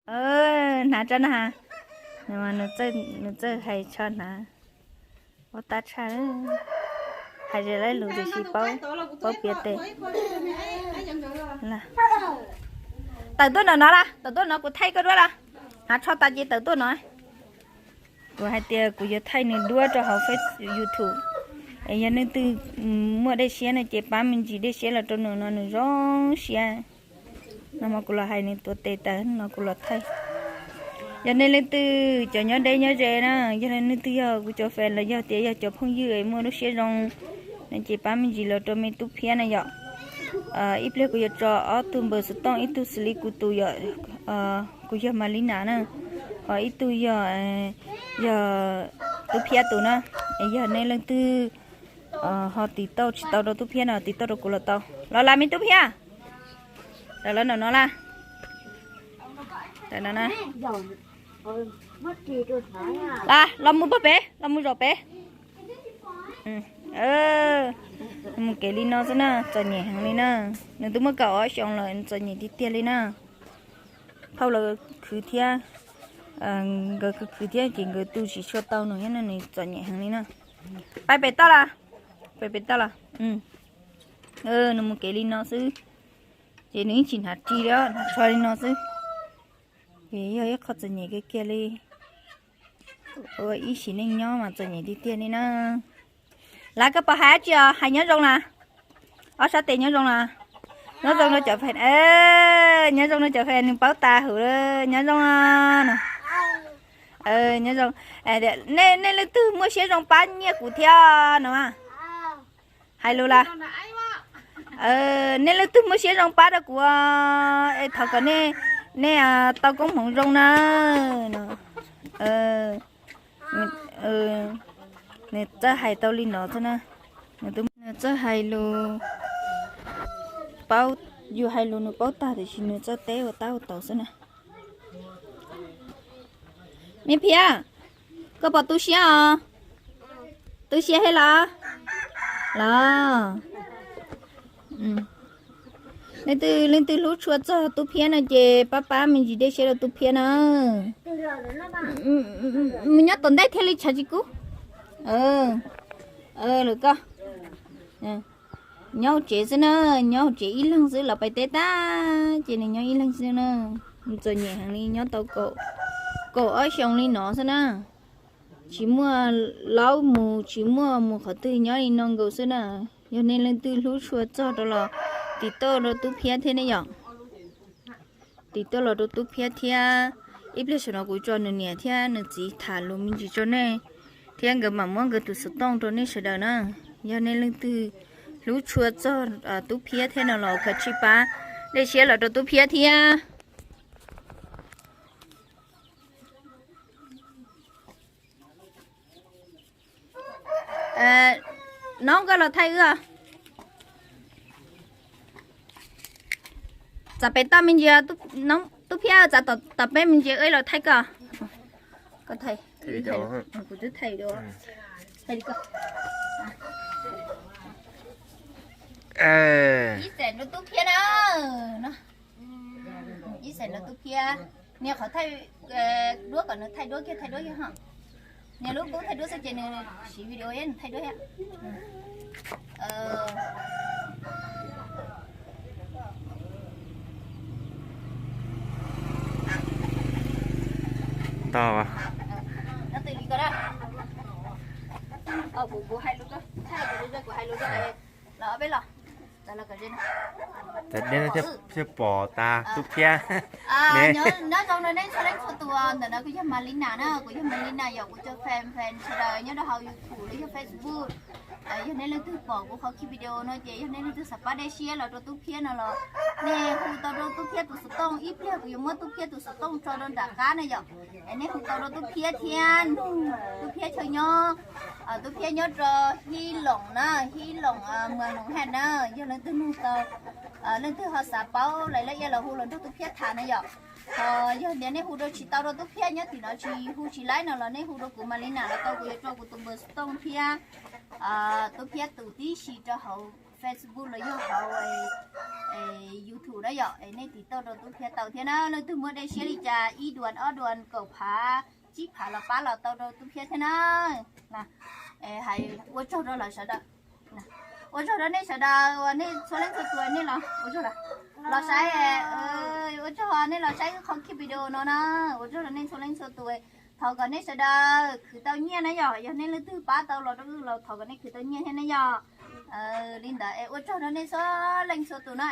Hnav tso na. Nws txawj hais tso hnav. Paub tab tshaj, hais ze lawv lus tiam sis paub, paub piav tes. Tawm tuaj no no las, tawm tuaj no kuv thaij koj duab las. Hnav tsho tas ces tawm tuaj no. Kuv hais tias kuv yuav thaij nws duab rau hauv Face YouTube. Es yog leej twg muaj dej siab no ces pab me ntsis dej siab los rau nws no nws zoo siab. No mas kuv los hais nws tuav tes tas no kuv los thaij. Yog nej leej twg cov nyob deb nyob ze na, yog leej twg yog kuv cov fans los yog tias yog cov phooj ywg muaj lub siab zoo no ces pab me ntsis los rau me tub phiab na yom. Ib pliag kuv yuav tso ob tug npawb xov tooj, ib tug xws li kuv tus yom, kuv yog Malina na, ho ib tug yog, yog tub phiab tus na. Es yog nej leej twg ho tiv tauj tsis tau rau tub phiab no tiv tauj rau kuv los tau los las me tub phiab. Los no no las. Los mus pog pem, los mus zaum pem. Mus kev li no xwb na, txom nyem heev li na. Nws twb muaj kaum ob xyoos lawm, txom nyem tiag tiag li na. Phauj lawv khwv thiab, nkawd khwv khwv thiab ces nkawd tu tsis tshua tau nws thiab no, nws txom nyem heev li na. Pais pem toj los, pais pem toj los. Nws mus kev li no xwb, ces nws yeej tsis hnav ris li, hnav tsho li no xwb. Ces yog ib qho txom nyem kiag kiag li. Ua ib sim neej nyob mas txom nyem tiag tiag li na. Lawv koj puas hais dab tsi os, hais nyob zoo las. Ob sab tes nyob zoo las. Nyob zoo rau cov fans, nyob zoo rau cov fans nws paub tas hauv, nyob zoo no. Nyob zoo. Nej leej twg muaj siab zoo pab nyiaj kuv thiab no. Hais lus las. Nej leej twg muaj siab zoo pab rau kuv es thov kom nej, nej tau koob hmoov zoo na. Nws txawj hais tau li no xwb na. Nws txawj hais lus, paub, yus hais lus nws paub tag tiam sis nws txawj teb ua tab ua tau xwb na. Me Phiab, koj puas tu siab os? Tu siab thiab los? Los. Leej twg leej twg hlub tshua txog Tub Phiab no ces pab pab me ntsis dej siab rau Tub Phiab na. Mus nyob tom ntej thiaj li tshav tsis kub. Lwm koj. Nyob hauv tsev xwb na, nyob hauv tsev ib leeg xwb, los pais teb tag ces nws nyob ib leeg xwb na. Nws txom nyem heev li, nyob tau kaum ob xyoos li no xwb na. Tsis muaj laub mus, tsis muaj mus qhov twg, nyob li no nkaus xwb na. Yog nej leej twg hlub tshua txog rau los tim tuaj rau Tub Phiab thiab ne yom. Tim tuaj los rau Tub Phiab thiab. Ib pliag saum no kuv tso nws niam thiab nws txiv tham lus me ntsis rau nej, thiab nkawd mam muab nkawd tus xov tooj rau nej sawv daws na. Yog nej leej twg hlub tshua txog Tub Phiab thiab no los khov tsij pab dej siab los rau Tub Phiab thiab. Noob, koj los thaij wb. Txav pem toj me ntsis, Tub Phiab, txav tom peb me ntsis wb los thaij koj. Koj thaij, kuv twb thaij dua. Ib xeem rau Tub Phiab na. Ib xeem rau Tub Phiab. Nias qhov thaij duab kom nws thaij duab kiag, thaij duab kiag ho. Nias lub kub thaij duab xwb ces nws siv video nws thaij duab thiab. Ntog. Kuv hais lus, kuv hais lus, los peb los. Thiaj pom tas Tub Phiab. Nyob zoo rau nej txhua leej txhua tus, ntawm no kuv yog Malina na, kuv yog Malina yog kuv cov fan fan sawv daws nyob rau hauv YouTube los yog Facebook. Yog nej leej twg pom kuv qhov ki video no ces yog nej leej twg xav pab dej siab los rau Tub Phiab no los nej hu tau rau Tub Phiab tus xov tooj, ib pliag kuv yuav muab Tub Phiab tus xov tooj tso rau nram qab na yom. Es nej hu tau rau Tub Phiab thiab nug Tub Phiab chaw nyob. Tub Phiab nyob rau Hib Loos na, Hib Loos, Muas Noos Haj na. Yog leej twg nug tau, leej twg ho xav paub lais laj iab los hu los nrog Tub Phiab tham na yom. Ho yog tias nej hu rau tsis tau rau Tub Phiab nyob tim no tsis hu tsis laib no los nej hu rau kuv Malina los tau, kuv yuav rau kuv tus npawb xov tooj thiab Tub Phiab tus tib si rau hauv Facebook los yog hauv YouTube. Yog es nej tiv tauj rau Tub Phiab tau thiab na, leej twg muaj dej siab li cas ib duas ob duas kaum phav tsib phav los pab los tau rau Tub Phiab thiab na. Hais ua tsaug rau lawv sawv daws. Ua tsaug rau nej sawv daws uas nej txhua leej txhua tus nej los ua tsaug, los saib, ua tsaug nej los saib qhov clip video no na. Ua tsaug rau nej txhua leej txhua tus. Thov kom nej sawv daws khwv tau nyiaj na yom, yog nej leej twg pab tau los rau wb los thov kom nej khwv tau nyiaj thiab na yom. Li ntawd es ua tsaug rau nej txhua leej txhua tus na.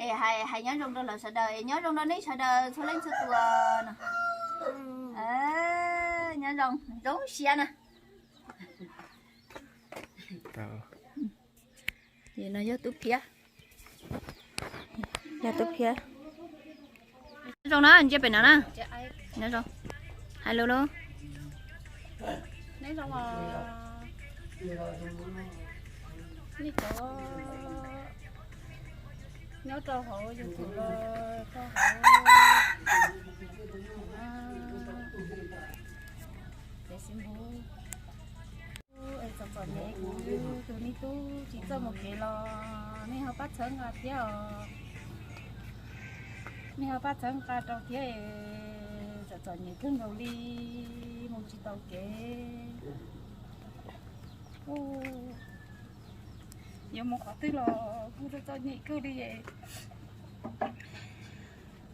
Es hais nyob zoo rau lawv sawv daws, es nyob zoo rau nej sawv daws txhua leej txhua tus no. Nyob zoo, zoo siab na. Ces no yog Tub Phiab, yog Tub Phiab. Nyob zoo na, ntsia pem no na. Nyob zoo. Hais lus lauj. Nej cov nyob rau hauv YouTube los rau hauv Facebook, txom txom nyem kuv tus me tub tsis txawj mus kev los nej ho pab txhawb nqa thiab os. Nej ho pab txhawb nqa rau thiab, txom txom nyem kawg nkaus li, mus tsis tau kev. Yuav mus qhov twg los kuj txom txom nyem kawg li.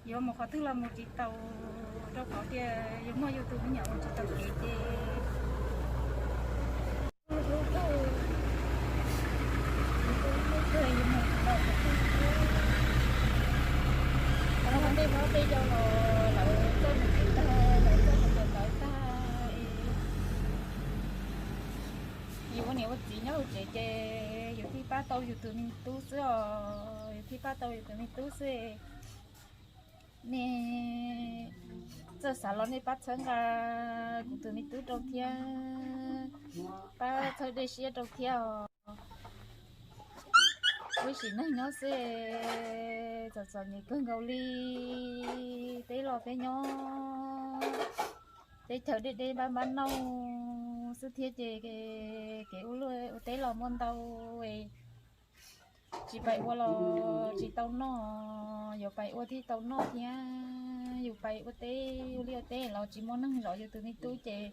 Yuav mus qhov twg los mus tsis tau, rau qhov tias yus muaj yus tus me nyuam mus tsis tau kev ces tej hlob tej yau los lawv txawj mus kev tag, lawv txawj mus kawm ntawv tag, yus ua niam ua txiv nyob hauv tsev ces yus thiaj pab tau yus tus me tub xwb os, yus thiaj pab tau yus tus me tub xwb. Nej txawj xav los nej pab txhawb nqa kuv tus me tub rau thiab, pab txhawb dej siab rau thiab os. Wb sim neej nyob xwb, txom txom nyem kawg nkaus li. Peb los peb nyob teb chaws deb deb npab npab nauj xwb thiab ces kev ua luaj ua teb los muaj ntau, tsis pais ua los tsis tau noj, yuav pais ua thiaj tau noj thiab. Yus pais ua teb ua liaj ua teb los tsis muaj neeg zov yus tus me tub ces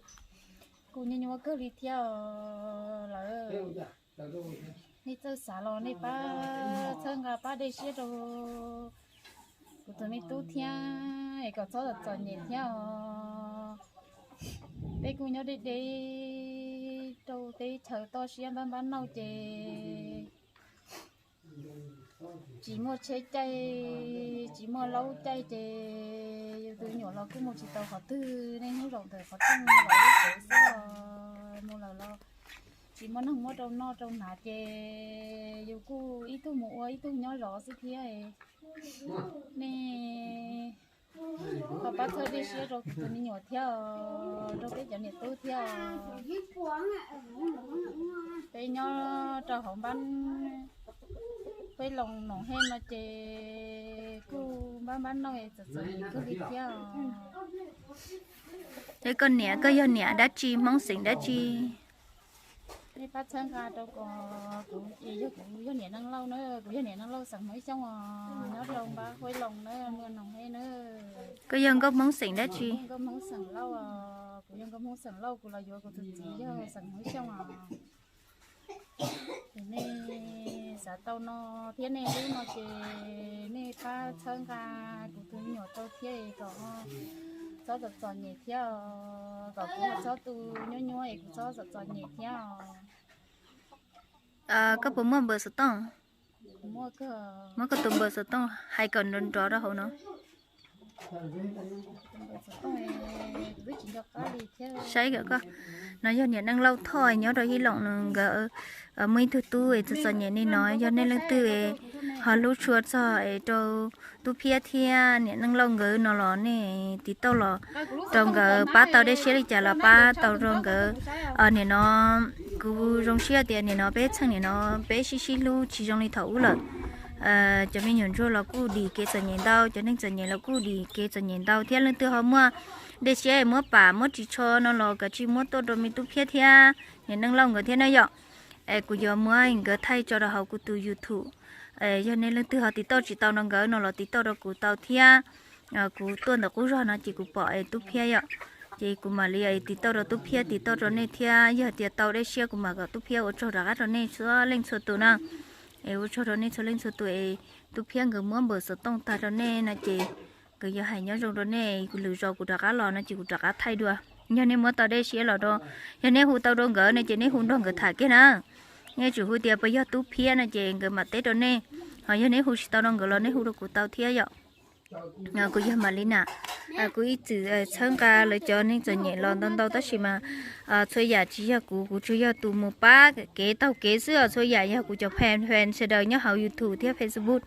kuj nyuaj nyuaj kawg li thiab lawm. Nej txawj xav los nej pab txhawb nqa pab dej siab rau kuv tus me tub thiab es kom txhob txom txom nyem thiab os. Peb kuj nyob deb deb rau teb chaws toj siab npab npab nauj ces tsis muaj tsheb caij, tsis muaj laub caij ces yus tus me nyuam los kuj mus tsis tau qhov twg, niaj hnub zaum ntawm qhov rooj los lub tsev xwb os. Mus lawm los tsis muaj neeg muab rau noj rau hnav ces yus kuj ib tug mus ua ib tug nyob zov xwb thiab. Nej ho pab txhawb dej siab rau kuv tus me nyuam thiab os, rau peb cov niam tub thiab os. Peb nyob rau hauv npab Huab Loos Noom Hej no ces kuj npab npab nauj es txom txom nyem kawg li thiab os. Es koj niam, koj yog niam dab tsi, Hmoob xeem dab tsi? Nej pab txhawb nqa rau kuv, kuv yog, kuv yog niam Neej Lauj na, kuv yog niam Neej Lauj xeem Hmoob Xyooj os, nyob rau npab Huab Loos na, muaj Noom Hej na. Koj yog nkauj Hmoob xeem dab tsi? Nkauj Hmoob xeem Lauj os, kuv yog nkauj Hmoob xeem Lauj, kuv los yuav kuv tus txiv yog xeem Hmoob Xyooj os. Nej xav tau no thiab nej hlub no ces nej pab txhawb nqa kuv tus me nyuam rau thiab kom txhob txom txom nyem thiab os, kom kuv txhob tu nyuaj nyuaj es kuv txhob txom txom nyem thiab os. Koj puas muaj npawb xov tooj? Muab koj tus npawb xov tooj hais kom nrov nrov rau hauv no. Saib kom koj, no yog niam Neej Lauj Thoj nyob rau Hib Loom no, nkawd muaj ib tug tub es txom txom nyem li no, yog nej leej twg ho hlub tshua txog es rau Tub Phiab thiab niam Neej Lauj nkawd no los nej tiv tauj los rau nkawd pab tau dej siab li cas los pab tau rau nkawd. Nim no kuv zoo siab tias nim no peb txheej nim no peb sib sib hlub tsis zoo li thaum ub lawm. Cov me nyuam ntsuag los kuj dim kev txom nyem ntau, cov neeg txom nyem los kuj dim kev txom nyem ntau thiab leej twg ho muaj dej siab muab pam muab ris tsho no los kav tsij muab tuaj rau me Tub Phiab thiab niam Neej Lauj nkawd thiab na yom. Es kuv yuav muab nkawd thaij tso rau hauv kuv tus YouTube Yog nej leej twg ho tiv tauj tsis tau rau nkawd no los tiv tauj rau kuv tau thiab. Kuv tuaj ntawm qub zog no ces kuv pom es Tub Phiab yom, ces kuv mam li tiv tauj rau Tub Phiab tiv tauj rau nej thiab. Yog tias tau dej siab kuv mam kom Tub Phiab ua tsaug rov qab rau nej txhua leej txhua tus na. Es ua tsaug rau nej txhua leej txhua tus es Tub Phiab nkawd muab npawb xov tooj tag rau nej no ces nkawd yog hais nyob zoo rau nej, lwm zaus kuv rov qab los no ces kuv rov qab thaij dua. Yog nej muab tau dej siab los rau, yog nej hu tau rau nkawd no ces nej hu nrog nkawd tham kiag na. Nej tsum hu tias puas yog Tub Phiab no ces nkawd mam teb rau nej. Ho yog nej hu tsis tau rau nkawd los nej hu rau kuv tau thiab yom. Kuv yog Malis na. Kuv ib txwm txhawb nqa lawv cov neeg txom nyem los ntau ntau tab sis mas txhua yam tsis yog kuv, kuv tsuas yog tus mus pab kev taug kev xwb os. Txhua yam yog kuv cov fan fan sawv daws nyob hauv YouTube thiab Facebook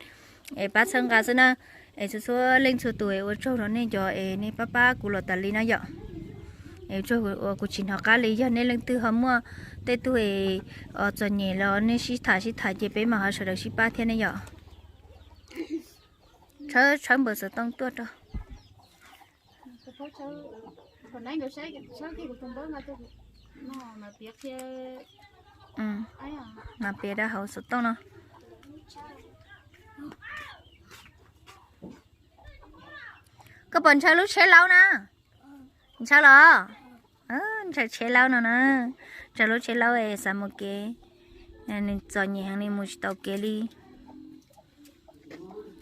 es pab txhawb nqa xwb na. Es txhua txhua leej txhua tus es ua tsaug rau nej cov es nej pab pab kuv los tas li no yom. Es ua tsaug uas kuv tsis hnov qab li. Yog nej leej twg ho muaj tej tug es txom nyem los nej sib tham sib tham ces peb mam ho sawv daws sib pab thiab ne yom. Tshawb npawb xov tooj tuaj rau. Mas piav rau hauv xov tooj no. Koj puas ntshaw lub tsheb laub na? Ntshaw los? Ntshaw tsheb laub no na. Ntshaw lub tsheb laub es xav mus kev. Nws txom nyem heev li, mus tsis tau kev li.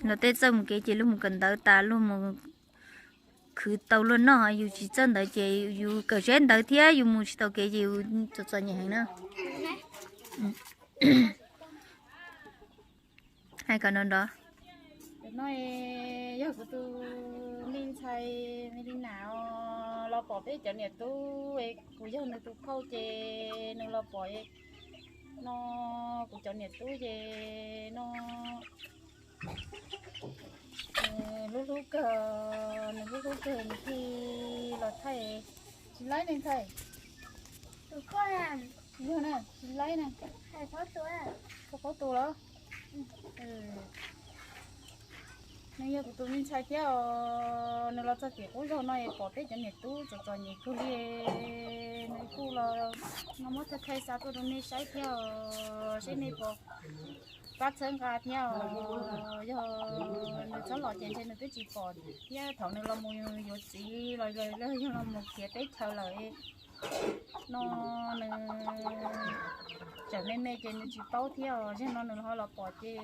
Luag tej txawj mus kev ces luag mus kawm ntawv tas luag mus khwv tau luag noj, yus tsis txawj ntawv ces yus kawm tsheb ntawv thiab yus mus tsis tau kev ces yus txom txom nyem heev na. Hais kom nrov nrov. No yog kuv tus me ntxhais me li na, los pom peb cov niam tub, kuv yog nws tus phauj ces nws los pom no, kuv cov niam tub ces no, nws hlub hlub kawg, nws hlub hlub kawg nws thiaj los thaij. Tsis laib ne ntxhais? Yog na, tsis laib na. Koj paub tus los? Nws yog kuv tus me ntxhais thiab os, nws los txog tim qub zog no es pom peb cov niam tub txom txom nyem kawg li, nws kuj los no muab thaij thaij xa tuaj rau nej saib thiab os, seb nej puas pab txhawb nqa thiab os. Yog nws txhob los ces ntshe nws twb tsis pom thiab, thaum nws los mus yuav txiv los yog los mus khiav teb chaws lawm no, nws tseem me me ces nws tsis paub thiab os. Zaum no nws ho los pom ces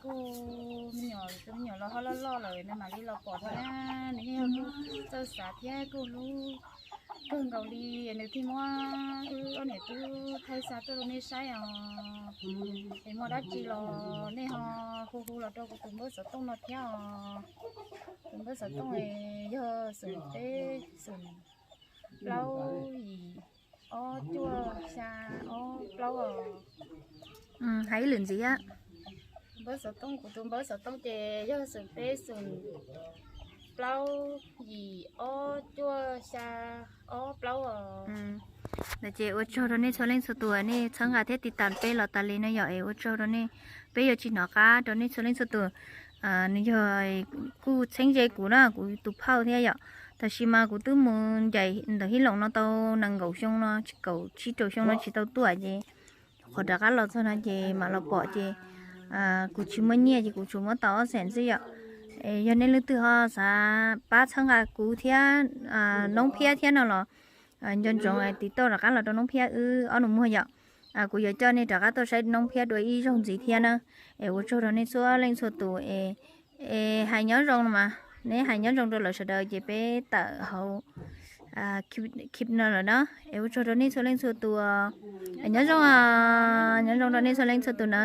kuj me nyuam, tus me nyuam los ho loj loj lawm nws mam li los pom thiab. Nws yeej yog kuj txawj xav thiab kuj hlub kawg nkaus li, nws thiaj muab wb ob niam tub thaij xa tuaj rau nej saib os. Es muaj dab tsi los nej ho hu hu los rau kuv tus npawb xov tooj no thiab os. Tus npawb xov tooj yog xoom peb xoom plaub yim ob cuaj xya ob plaub os. Hais ib lwm ntxiv. Npawb xov tooj, kuv tus npawb xov tooj ces yog xoom peb xoom plaub yim ob cuaj xya ob plaub os. Ntawd ces ua tsaug rau nej txhua leej txhua tus nej txhawb nqa thiab tiv tas peb los tas li no yom, es ua tsaug rau nej. Peb yuav tsis hnov qab rau nej txhua leej txhua tus. Nws yog kuj txheeb ze kuv na, kuv tus phauj thiab yom. Tab sis mas kuv twb mus ncaim ntawm Hib Loos no tau nees nkaum xyoo no, kaum tsib rau xyoo no tsis tau tuaj ces qhov rov qab los txog no ces mam los pom ces kuv tsis muaj nyiaj ces kuv tsuas muab tau ob xees xwb yom. Yog nej leej twg ho xav pab txhawb nqa kuv thiab Noob Phiab thiab no los nco ntsoov tiv tauj rov qab los rau Noob Phiab wb ob nus muag yom. Kuv yuav coj nej rov qab tuaj saib Noob Phiab dua ib zaug ntxiv thiab na. Es ua tsaug rau nej txhua leej txhua tus es, es hais nyob zoo no mas, neb hais nyob zoo rau lawv sawv daws ces peb tawm hauv khip no lawm na. Es ua tsaug rau nej txhua leej txhua tus. Nyob zoo, nyob zoo rau nej txhua leej txhua tus na.